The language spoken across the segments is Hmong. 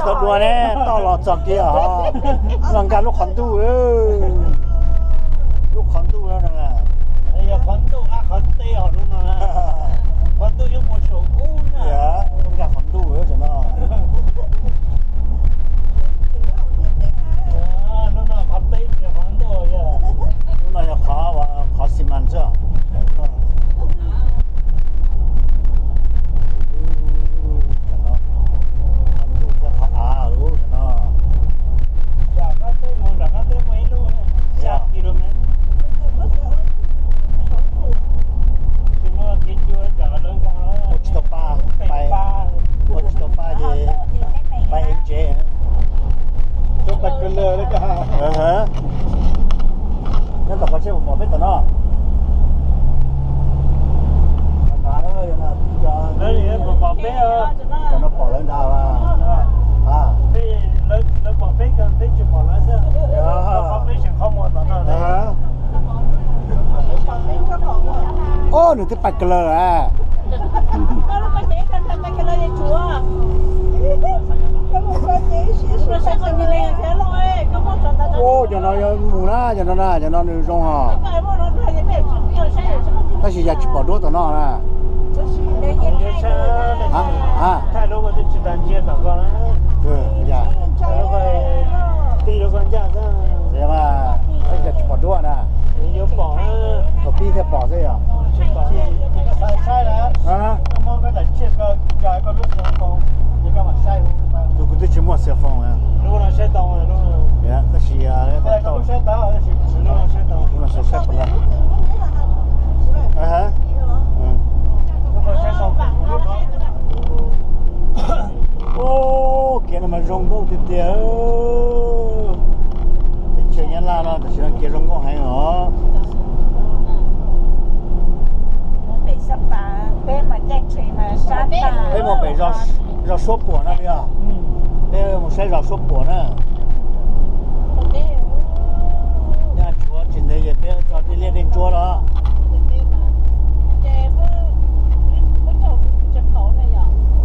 Tau dua ne, toj los txog kiag os. Los nkag lub qhov ntuj, lub qhov ntuj no. Yog qhov ntuj, qhov teb os, lub no. Qhov ntuj yuav mus saum ub na. Nkag qhov ntuj tam no. Lub no qhov teb, qhov ntuj. Lub no yog qhov, qhov xi mas xwb. Qhov ntuj thiab qhov av lub tam no. Ua tsis tau pa, ua tsis tau pa ces pais tsev. Nyob tom qhov tsheb puas pom peb tom no? Tom no pom lawv ntag. Ob, nws twb pais kawg lawm lauj. Ua, cov no yuav mus na, cov no na, cov no nws zoo hos. Tab sis yog tsis pom duab tom no na. Tab sis yog tsis pom duab na. Thaum pib thiaj pom xwb yog. Tus kuv twb tsis muaj xia foos. Tab sis lub no saib saib puas lawm. Kev no mas zoo nkauj tiag tiag. Teb chaws Nyab Laj no tam sim no kev zoo nkauj heev os. Peb mus pem zos Suab Puam no yog. Peb mus saib zos Suab Puam na. Nyaj tshuav tsis ntev ces peb tso dej liaj dej ntsuab los.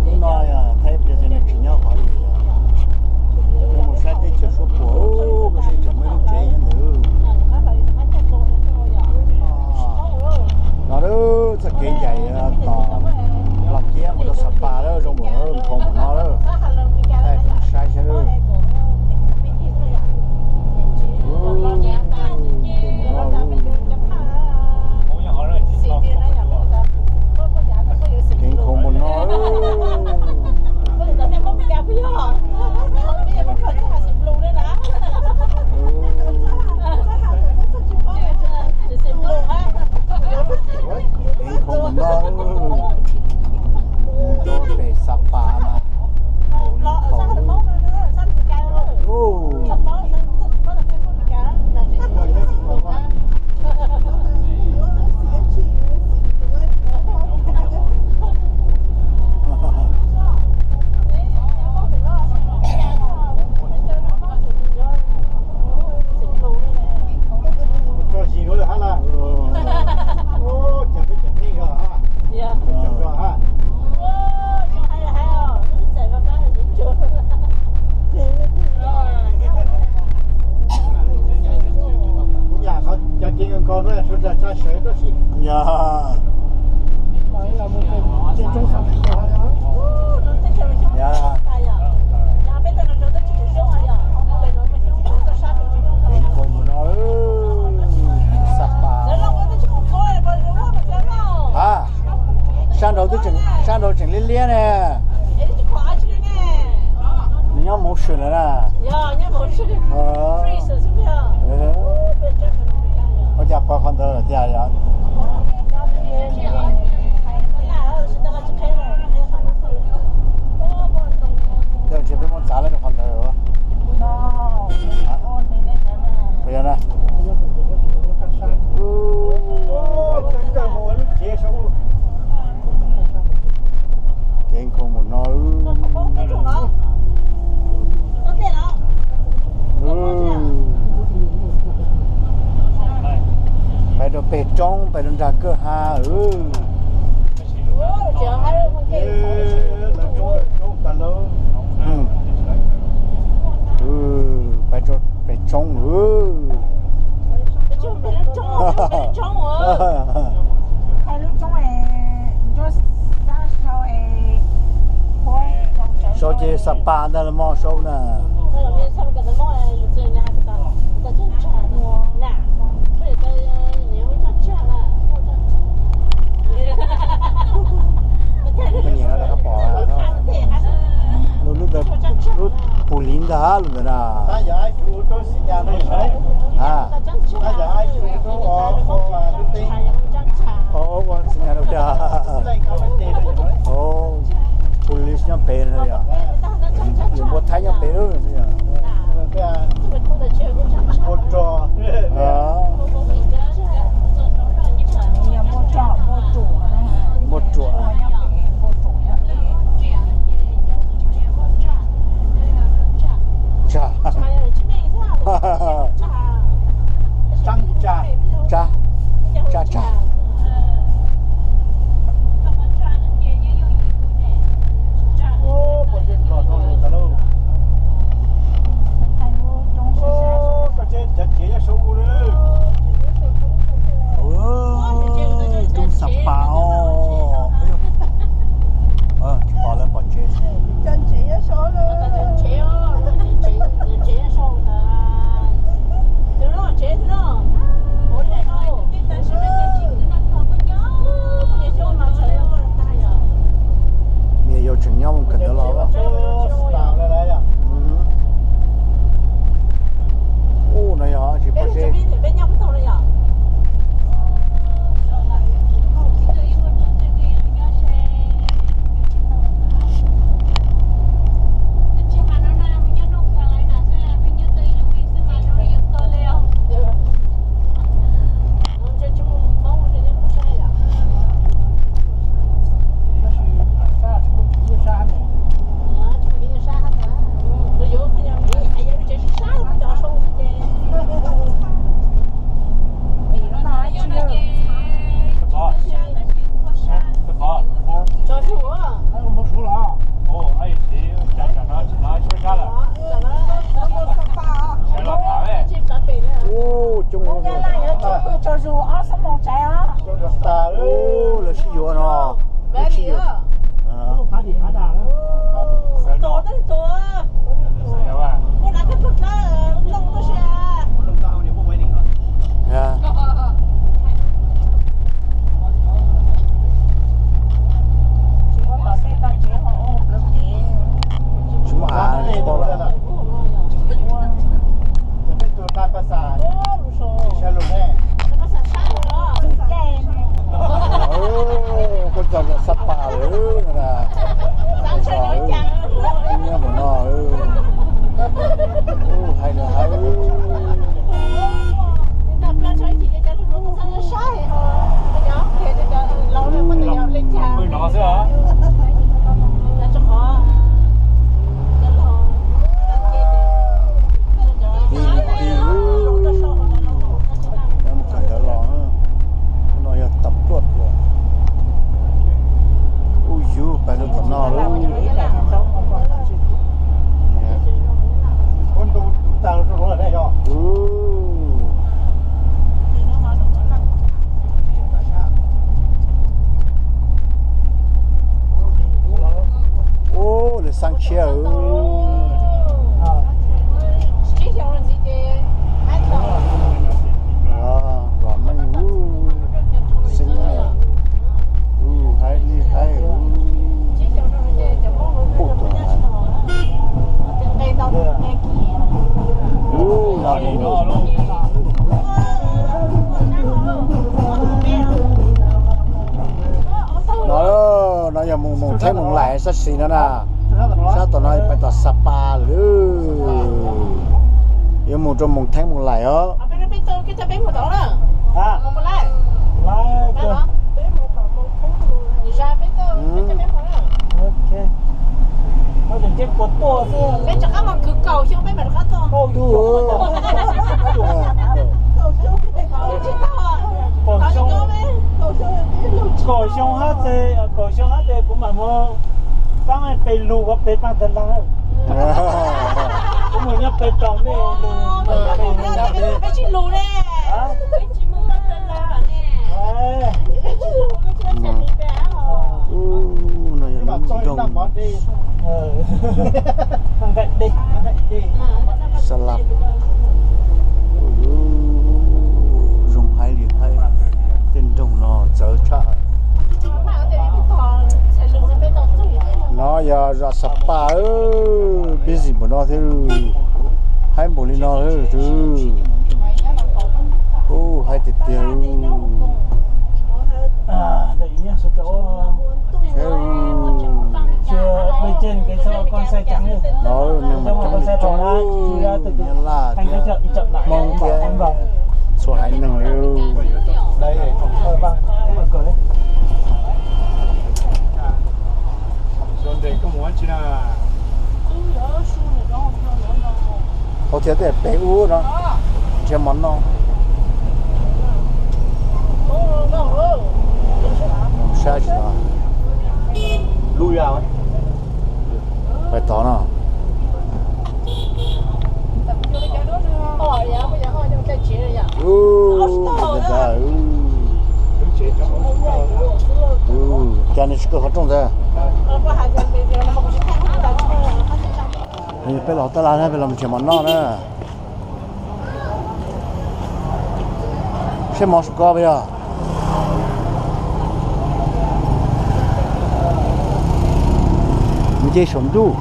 Lub no yog thaij ib pliag xwb nws tsis nyob qhov li. Peb mus saib teb chaws Suab Puam, peb saib tseem muaj ib lub tsev nyob ntawd. No txoj kev ncaim tom Los Kiab mus rau Xam Pas lawm, zoo npaum nkhaus npaum no lawm. Thaij rau nej saib saib lawm. Kev nkhaus npaum no. Kev nkhaus npaum no. Mus rau pem Xam Pas mas nkhaus li nkhaus. Yog. Yog. Kev nkhaus npaum no, Xam Pas. Ha, sab nraud twb tseem, sab nraud tseem liab liab ne. Nws nyob Mauv Swm lawm na. Ua cas pawv qhov ntawd lawm tiag yog? Tej zaum ntshe peb muab txav lawm rau qhov ntawd. Puas yog na? Kev nkhaus npaum no. Pais rau pem roob, pais rau nram kwj ha. Lawv roob, lawv roob tas lawm. Pais rau pem tshoob. Sau ces Sapa ntag los mog sau na. Lub ntawd lub pus liv ntag lub ntawd na. Pus liv nyob pem no yog, yus npua thaib nyob pem lawm. Npua ruam. Tsa. Tsa, tsa, tsa. Tub Sapa os. Tsis pom lawv pom tsev. Niam yau tseem nyob mus kawm ntawv los. Ub, no yog tsis pom seb. Ub, coob. Lawv sib yuav no. Lawv sib yuav. Tsis muaj av tsis paub lawm. Koj txog Sapa lawm na. Nyob mus no. Hais lawm hais. Tig li tig, nyob mus kawm ntawv los. Ub, no yog tas pluaj tias. Ub, yus pais rau tom no lawm. Ub, lawv xab tshiab. Los meej, xeeb, haib li haib. Ub, tus no. No, no yog mus Moos Theeb Moos Laim sab xis no na. Sab tom no pais tom Sapa lawm. Yuav mus rau Moos Theeb Moos Laim os. Kaum xyoo hab tes, kaum xyoo hab tes kuv mam mus paab peg lug ua peg paag tag nrho. Kuv Ub, no yog lub nroog Sa Lab. Zoo haib li haib, tej nroog no txawv tshaj. No yog zos Sa Paj, busy npaum no thiab. Haib npaum li no thiab. Ub, haib tiag tiag. Neeg mas coob li coob, Nyab Laj thiab Hmoob thiab txhua haiv neeg li. Hauv thiab tej pem ub no, nrhiav mov noj. Sab tsis tau. Pais tod no. Cas nws tsis kaw qhov rooj ntawd. Peb los tab laj na, peb los mus nrhiav mov noj na. Seb mov su koj puas yog? Nce saum ntuj.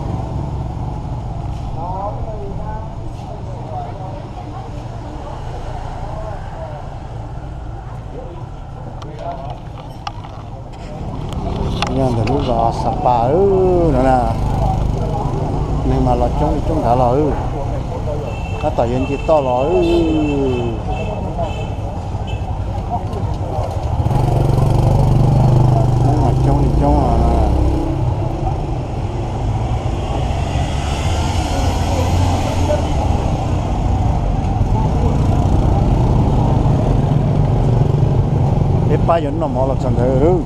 Yog ntawm lub zos Sa Pas no na, neeg mas los coob li coob nrad los. Tab tom yuav nce toj los. Neeg mas coob li coob os. Peb pab yuav noj mov los txog ntawd.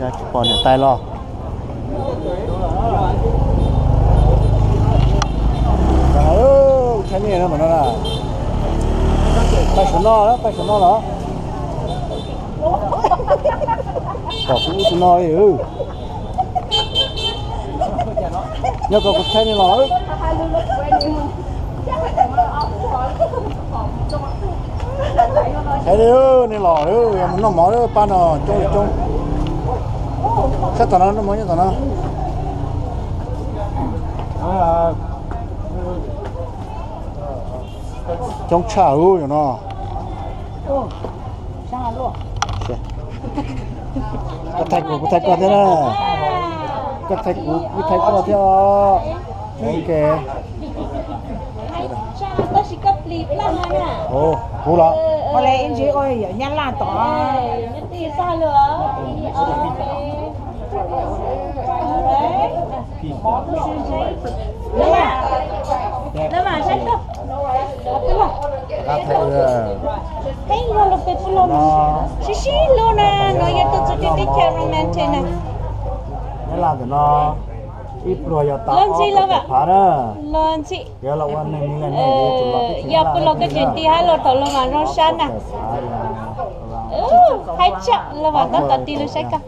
Tsis pom niam tais los. Thaij nej no mas no na. Pab saum no, pab saum no los. Pom kuv ub tus no li. Nyob ko kuv thaij nej los. Thaij nej los, mus noj mov lawm, pab no coob li coob. Sab tom no noj mov nyob tom no. Coob tshaj ub yom no. Koj thaij kuv, kuv thaij koj thiab na. Koj thaij kuv, kuv thaij koj thiab. Ok. Huv los. Sib sib hlub na, no yog tus txuj ci teb chaws romantic na. Nyob Laj ntawm no ib pluag yog tau ob puas tawm phav na. Los ntxhi. Yog puas los koj tseem ti hab los thaum los mas zoo sab na. Haib tshaj los mas tab tom ti los saib koj.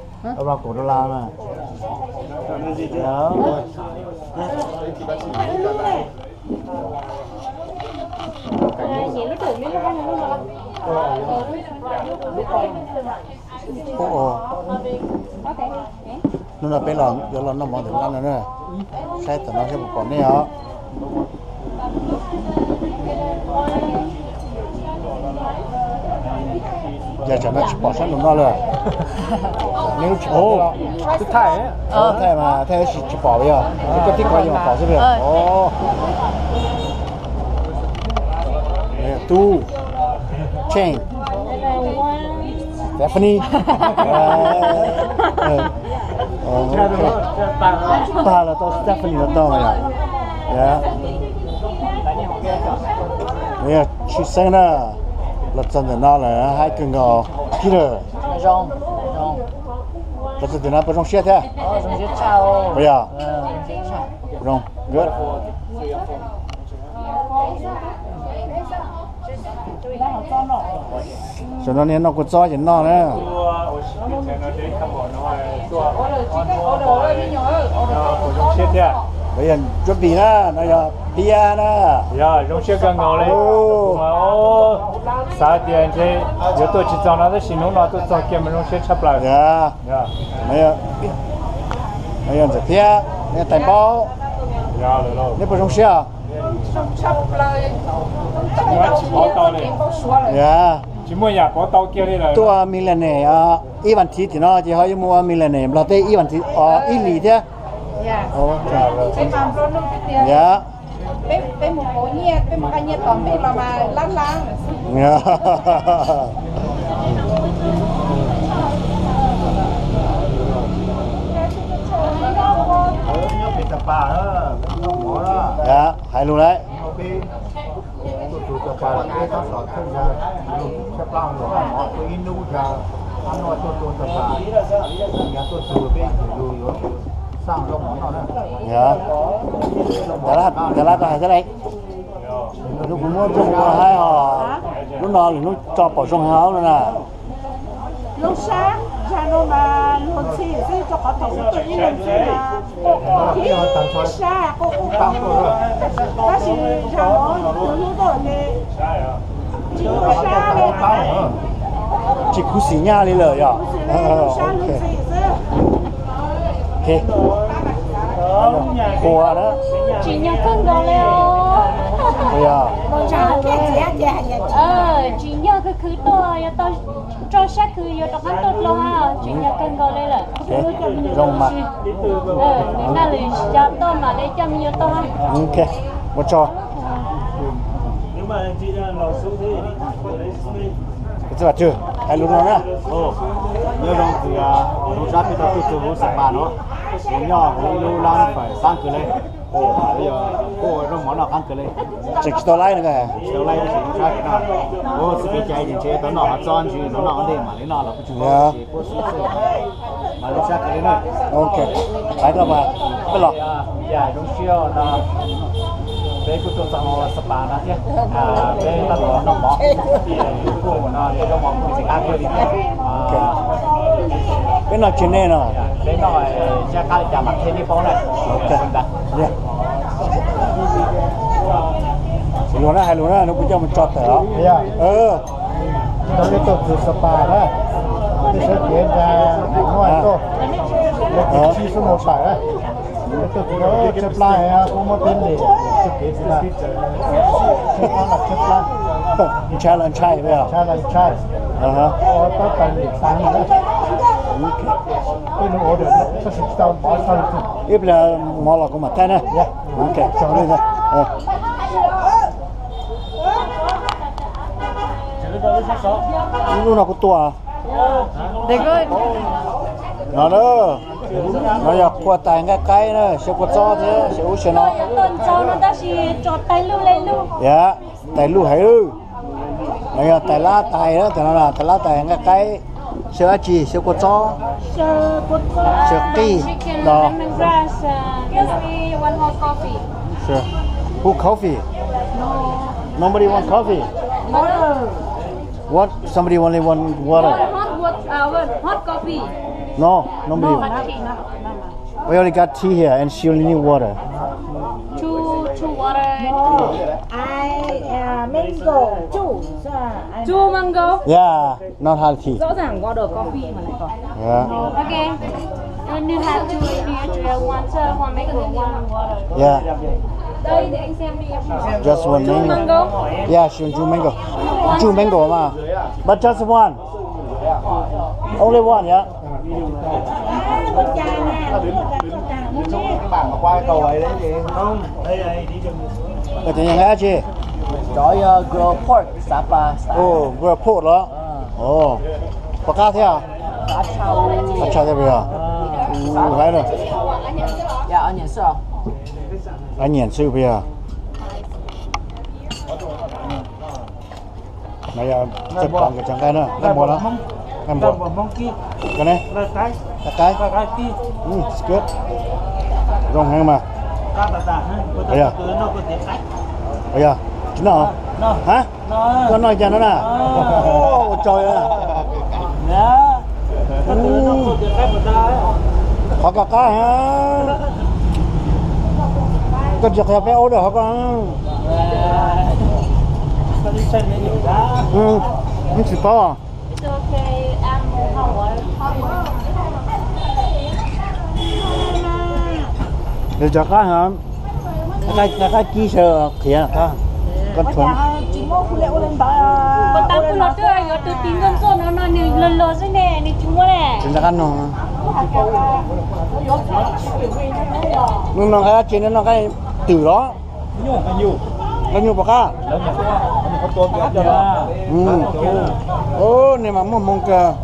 Hnub no peb los yuav los noj mov ntawm lab no na. Saib tom no seb puas pom nej os. Yog tsam no tsis pom sab nraum no lawm. Nej lub tsis pom los? Thaij mas thaij tab sis tsis pom li os. Koj tib qho yog pom xwb li. Tub, Cheng, Stephanie. Pag los tau, Stephanie los tau yom. Yog tshwj xeeb na, los txog ntawm no lawm haib kawg nkaus. Peter, los txog ntawm no puas zoo siab thiab? Puas yog? Zoo, good. Tam no niag noj kua txob ces noj na. Yog cuab pis na, no yog phiab na. Yog zoo siab kawg nkaus li. Xav tias ntshe yuav tuaj tsis txog no tab sis hnub no tuaj txog kiag mas zoo siab tshaj plaws. Yog ntxawm phiab, tais npaub, neb puas zoo siab? Yog, tsis muaj yam pov tau kiag li lawm. Tuaj ua Millionaire ib vas thiv tim no ces ho yuav mus ua Millionaire Nplog teb ib vas thiv, ib hlis thiab. Yog, hais lus lawm. Yog, tas lab koj hais thiab lauj. Hnub kuv muab zoo ua haib os, lub no lwm hnub tso pom zoo heev no na. Lub sab zag no mas luag ntxhi xwb, rau qhov thaum kuv tuaj ib leeg xwb mas ib sab quaj quaj, tab sis zag no tus hlub tuaj ces tsis muaj sab li. Tsis khuv xim nyaj li lawm yog? Lub sab luag ntxhi xwb. Qhuas na. Tsim nyog kawg nkaus li os. Tsim nyog khwv khwv tuaj, yog tau tso sab khwv yuav rov qab tuaj dlua hab, tsim nyog kawg nkaus li lawm. Zoo mas. Nws naj lwm xyoo tuaj mam li coj me nyuam tuaj hab. Ua tsaug. Txiv Vam Tswv, hais lus no na. Nyob zoo, zoo sab peb tau tuaj txug huv Sapa no, nyob huv lub lab fawm qaab kawg le. Yog kuj ua zaub mov noj qaab kawg le. Tseem tsis tau laib no. Tsis tau laib tab sis zoo sab kev noj. Ua txuj kev cai ces ntshe tau noj hov txob ntsis no noj ua ntej mam li noj los kuj tsis paub, tab sis puab xub xwb mas zoo sab kawg li na. Ok, pais koj mas peb los. Zoo siab no peb kuj tuaj txog Sapa no thiab, peb tab tom noj mov, kuj no tej zaub mov kuj tsis qab kawg li thiab. Peb noj tsis nej no. Peb noj sab qab li cas mam qhia nej paub na. Luag na, hais lus na, hnub kuv coj mus tso tawm os. Peb tuaj txug Sapa na, peb sawv kev ntag, tuaj, peb tuaj txug no tsab plab, kuv muab peb ntes txug kev txug na. Ntshai los ntshai, ntshai los ntshai. Peb nws ua tab sis tsis tau mov txog. Ib pliag mov los kuv mam thaij na. Lub no kuv tua. No na, no yog qhua tais nqaij qaib na, xyaw kua txob thiab xyaw ub xyaw no. Yog, tais luj heev. No yog tais lab tais na, tais lab tais nqaij qaib, xyaw dab tsi, xyaw kua txob, xyaw qij no. Who coffee? Nobody want coffee? What? Somebody only want water? Hot, hot, uh, what? Hot coffee. No, nobody. No, no, no, no. We only got tea here and she only need water. Two, two water. No, I, uh, mango juice. Uh, I two mango. Yeah, not hot tea. Rõ ràng order coffee mà lại còn. Yeah. Ok. Nws hais two, nws chỉ là one, so one mango, one water. Yeah. Đây để anh xem đi em. Just one mango. Two mango. Yeah, she want two mango. Two mango mà. But just one. Only one, yeah. Cov yog grilled pork, Sapa style. Oh, grilled pork los? Oh. Puas qab thiab? Qab tshaj thiab puas yog? Ua haib lawm. Ab nyiam xwb puas yog? No yog txawj pom nkawd cov nqaij na, nqaij npua no. Nqaij npua. Koj ne? Nqaij qaib. Good. Zoo heev mas. Yog. Yog tsis noj? Ha? Koj noj cas no na? Ua tsaug. Qhov koj qab ha. Koj tsis qhia peb ub dawm qhov koj. Ib tsis paub. Cov qab ha, qab kib sawv qhiav qab. Koj tsis muab hu li ua li ntawd. Koj tab kuj los twb yuav tus tib ntxoj ntxoj no no nws los los xwb ne, nws tsis muab ne. Tsis nco qab nug. Nug no nqaij dab tsi, nug no nqaij twm los? Nqaij nyuj puas qab? Nej mas muaj hmoo kawg.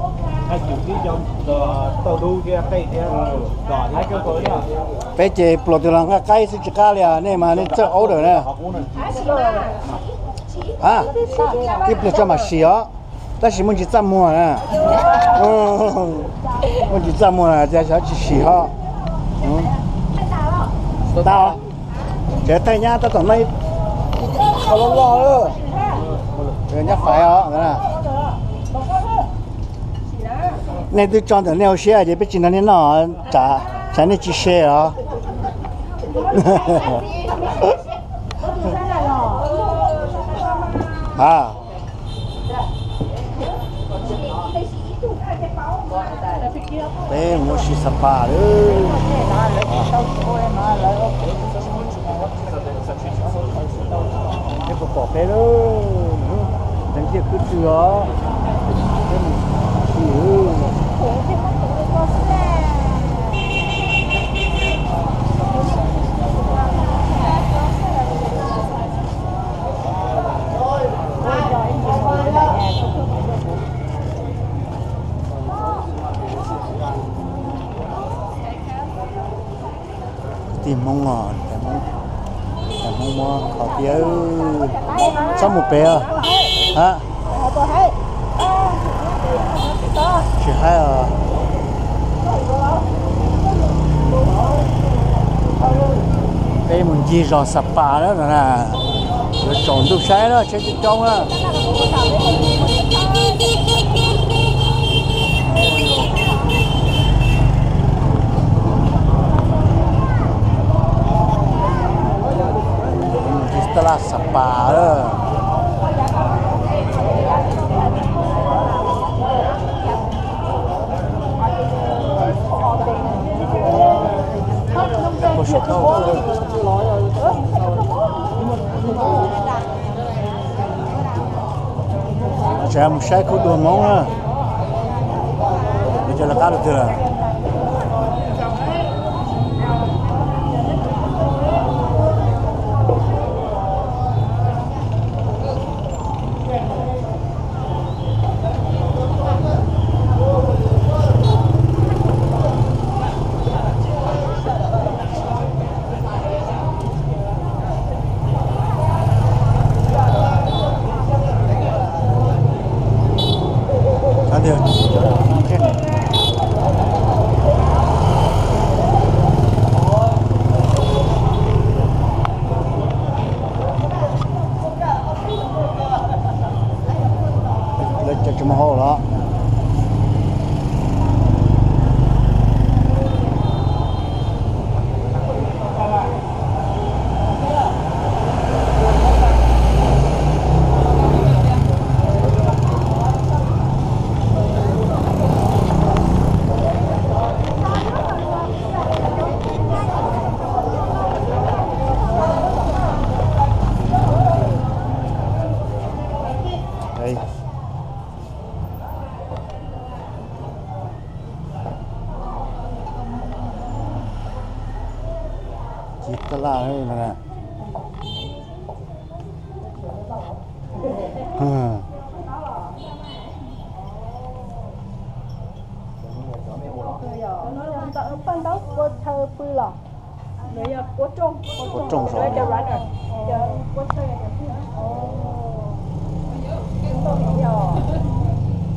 Peb ces pluas tus los nqaij qaib xwb tsis qab li, nej mas nej txawj ub dawm na. A, ib pliag tso mam sim os, tab sis muaj ntsis txaj muag na. Muaj ntsis txaj muag na, ces xyov tsis sim ho. Tau, tsev thaij nyab tab tom noj ib qho loj loj lawm. Nyab faiv os. Nej twb tso ntawm nej hauv siab ces peb tsis nrog nej noj, tsam nej tsis share os. A, peb mus ua si Sapa lawm. Peb puas pom peb lawm, teev tiaj khwb twg os. Peb mus si. Tig Hmoob os, tais Hmoob muab kho tiag. Txhob mus pem os. Ha, tsis haib os. Peb mus ncig zos Sapa na, yuav tsaus ntuj saib na, tsheb coob coob na. Ncig taj laj Sapa lawm. Tseem mus saib khub dua Hmoob na. Nws cov lawv qab lus twg lawm? Lawv cov tsis mus hauj los. Ci taj laj no. Ua rooj zov.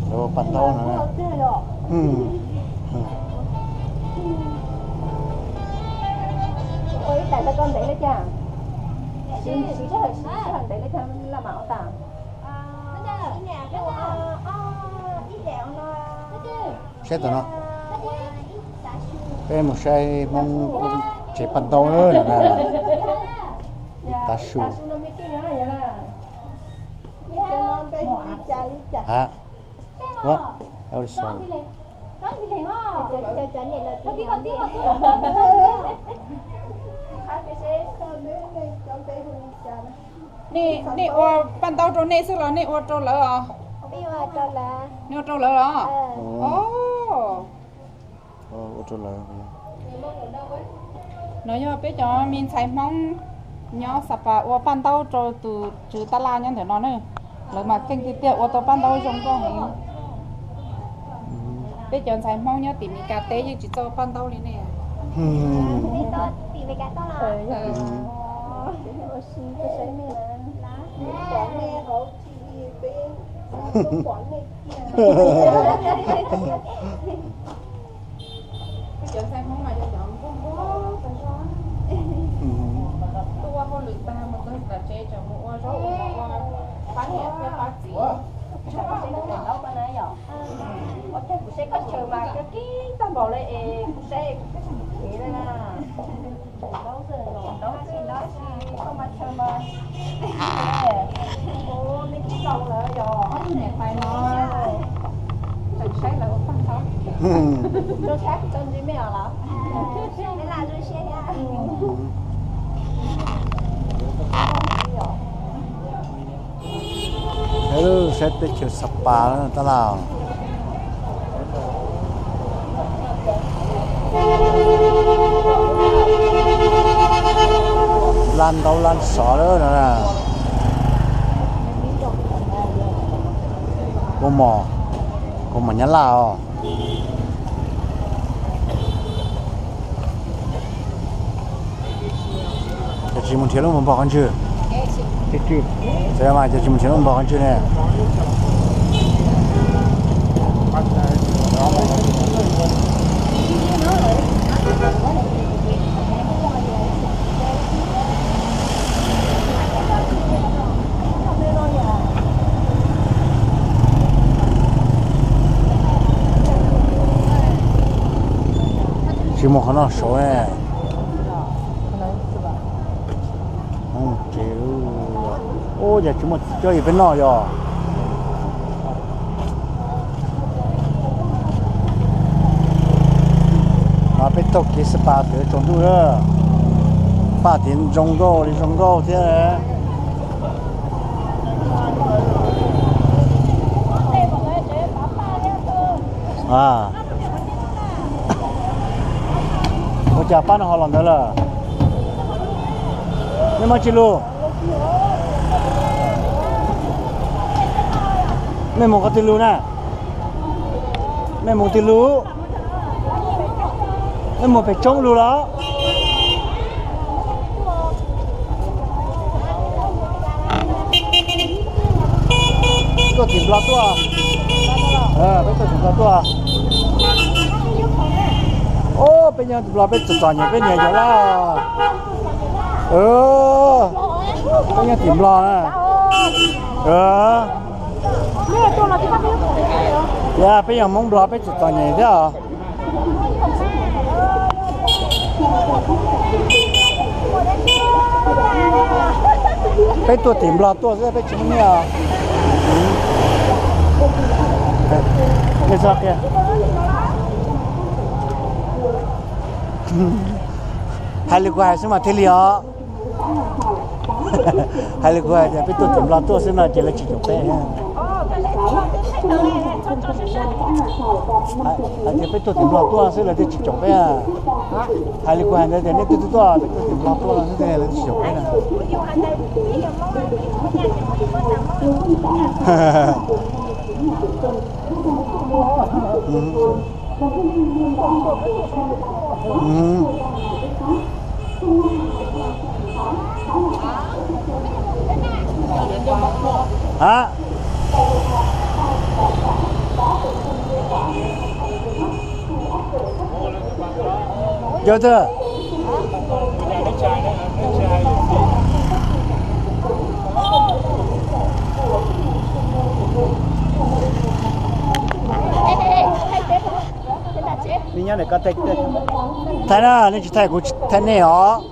Lawv ua paj ntaub no. Saib tom no. Peb mus saib Hmoob tsev paj ntaub na. Tav su. Ha, what? Oh, sorry. Nej ua paj ntaub rau nej xwb los nej ua rau lawv os? Nej ua rau lawv los? Ua rau lawv. No yog peb cov me ntxhais Hmoob nyob Xa Pas ua paj ntaub rau tus tswv tab laj nyob ntawm no na. Lawv mas keej tiag tiag, ua tau paj ntaub zoo nkauj heev. Peb cov ntxhais Hmoob nyob tim Meskas teb yeej tsis txawj ua paj ntaub li nej. Cov ntxhais Hmoob mas yog cov nquag nquag tag zog. Tuaj ua hauj lwm tag mus txog tom tsev tseem mus ua zaub ua mov ua pab niam thiab pab txiv. Ua cas kuv saib koj chaw mas koj kib tag npaum li es kuv saib kuv twb tsis mus kev li na. Ntaub tsis ntaub tsis koj mas chaw mas, me tij laus lawm yog ob tug niam tais no tseem saib lawv ua paj ntaub. Zoo siab kuv tau ntsib mej os lawm. Saib teb chaws Xa Pas tab laj. Laj ntaub laj sov lawm no. Kua mom, kua mom Nyab Laj os. Ces tsis mus nrhiav lub npog qab ntswg. Tsis mas ces tsis mus nrhiav lub npog qab ntswg ne. Tsis mus qhov no saud ne. Ub, yog tsis muaj txiv coj yus peb noj yog. Peb taug kev Xa Pas tawm tsaus ntuj lawm. Paj tid zoo nkauj li zoo nkauj thiab. Ua cas pab no ho los ntawd lawm? Nej muaj tsis lus? Nej mus qhov twg lus na? Nej mus twg lus? Nej mus pem tsoob lus los? Tuaj tim Nplog tuaj. Peb tuaj tim Nplog tuaj. Peb nyob tim Nplog peb txom txom nyem peb niam yuav laj. Peb nyob tim Nplog na. Yog peb yog Hmoob Nplog peb txom txom nyem thiab os. Peb tuaj tim Nplog tuaj xwb peb tsis muaj nyiaj. Hais li kuv hais xwb mas thiaj li os. Hais li kuv hais tias peb tuaj tim Nplog tuaj xwb no ces lawv tsis caum peb. Hais tias peb tuaj tim Nplog tuaj xwb lawv thiaj tsis caum peb. Hais li kuv hais ntawd tias nej twb tuaj peb tuaj tim Nplog tuaj no xwb lawv thiaj tsis caum peb na. Hả? Vô chưa? Thaij na, nej tsis thaij kuv tsis thaij nej os.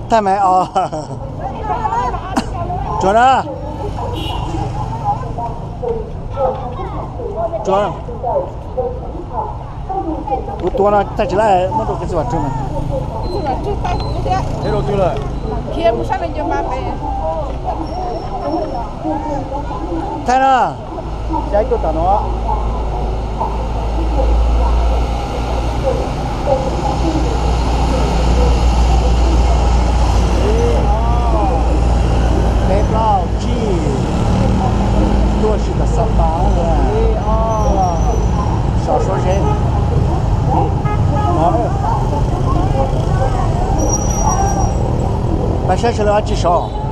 Thaij mas os. Tsuav na. Tsuav. Kuv tua no thaij tsis laij, muab rau kev txuj vam tswv mas. Thaij na. Xya ib tuaj tom no. Peb plaub tsib, tuaj tsis kom xav pas. Ib ob, so suab zeb. Pab saib sawv daws dab tsi sov.